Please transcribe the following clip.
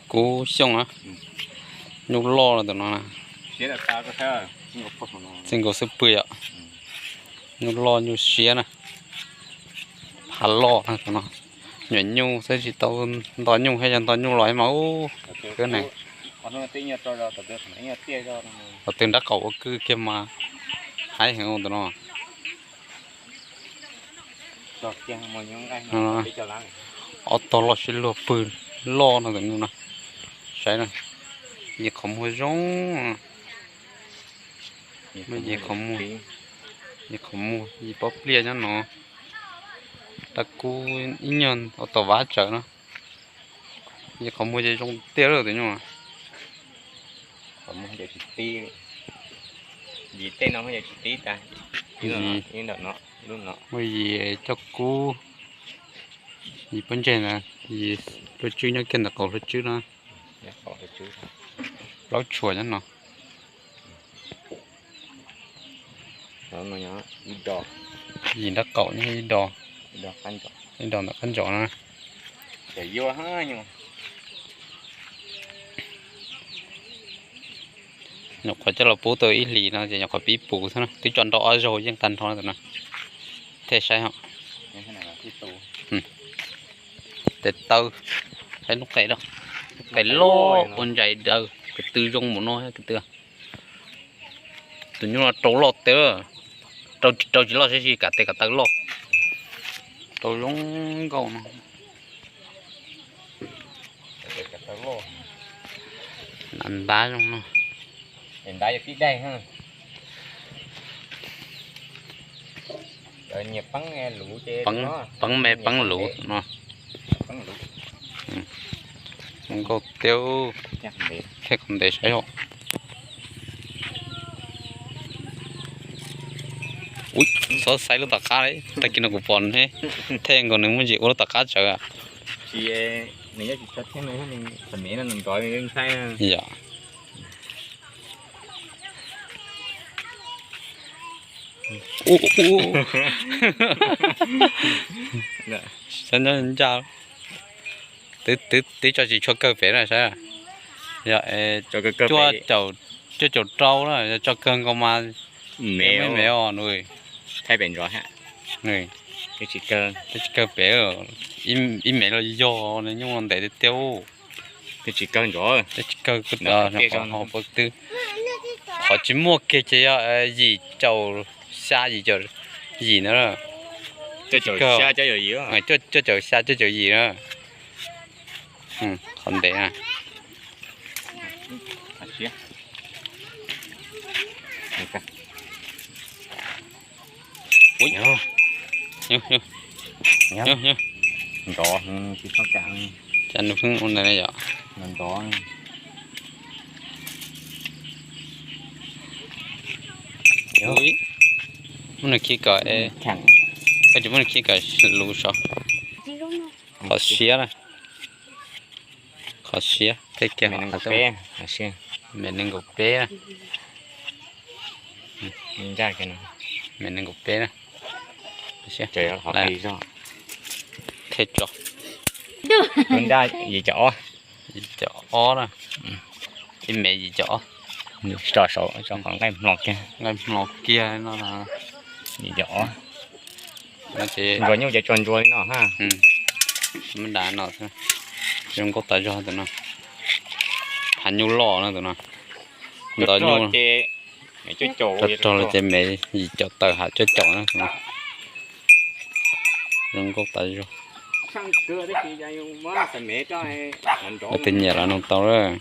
Kub Xyooj na, nyuj loj no tus no, txij nkaus xwb pw yom, nyuj loj nyuj siab na, phav loj na tus no, nyuam nyuj xwb tsis tau nto nyuj thiab, yog nto nyuj los mas ub, kub neeg. Qhov twg nrab qaum ua kwj kiag mas haib heev tus no. Ob tog loj sib luag pw loj no tus no, saib na, yim qhov muag zoo, yim qhov muag, yim pob pliaj nyob no, dab kub ib nyuag ua tau vab tsawv no, yim qhov muag ces zoo tiag lawm tus nyuj. Yim tej no tsis tib tas, muaj yim coj kub, yim pob ntseg ntawd, yim hlua tswb nyob kiag ntawm qaum hlua tswb no, plaub tshuam nyob no. Yim nrab qaum nyob ib do, ib do ntawm qab ntsos no. Nyuam qhuav coj los pub tau ib hlis no ces nyuam qhuav pib puv xwb na, twb tso nrau ob zaug yeej tag nrho no. Thiaj saib os. Tes taw, saib lub qe, lub qe loj ua ntsais daws, ko tw zoo mus no ko tw. Tus nyuj no rau loj tiag, rau tsis loj saib tsis kam tes kom taw loj, rau zoo nkauj no. Ntab zoo no. Peeb me peeb luv no. Zoo nkauj tiag, thiaj qhov ntev saib os. Ub, txhob xaiv lub tom qab, tag kis no kuv pom thiaj nkaus nws muaj ntsis ua lub tom qab tsawv. Yog. Saib nyob ncaj, twb tso tsis tshua kawg pem na saib. Yog cuaj caum rau na, yog tso kawg nkaus mas me me os. Twb tsis kawg pem, ib mev los yog nws nyuj ntev tiag tiag. Twb tsis kawg, qhov twb, qhov tsis muaj kiag ces yog yim caum xya yim caum yim na. Cuaj caum xya cuaj caum yim na. Qhov ntev na. Cas nws pheej ua ntawd yom. Muab nws khi kom, koj tsis muab nws khi kom luv saud. Qhov siab na. Qhov siab thiab kiag. Me nees nkaum peb. Me nees nkaum peb na. Thiab tso, yim caum ob na. Ib mev yim caum ob. Nqaij hmlos kiag no. Yim caum ob. Ntsuag nyuj ces tsuas ntsuag li no ha. Mab dav no, zoo nkauj tas zog tus no. Phav nyuj loj no tus no. Nto nyuj, rog rog li ces me yim caum tawm ham cuaj caum na tus no. Zoo nkauj tas zog. Leej twg nyiam los noog tau lawm.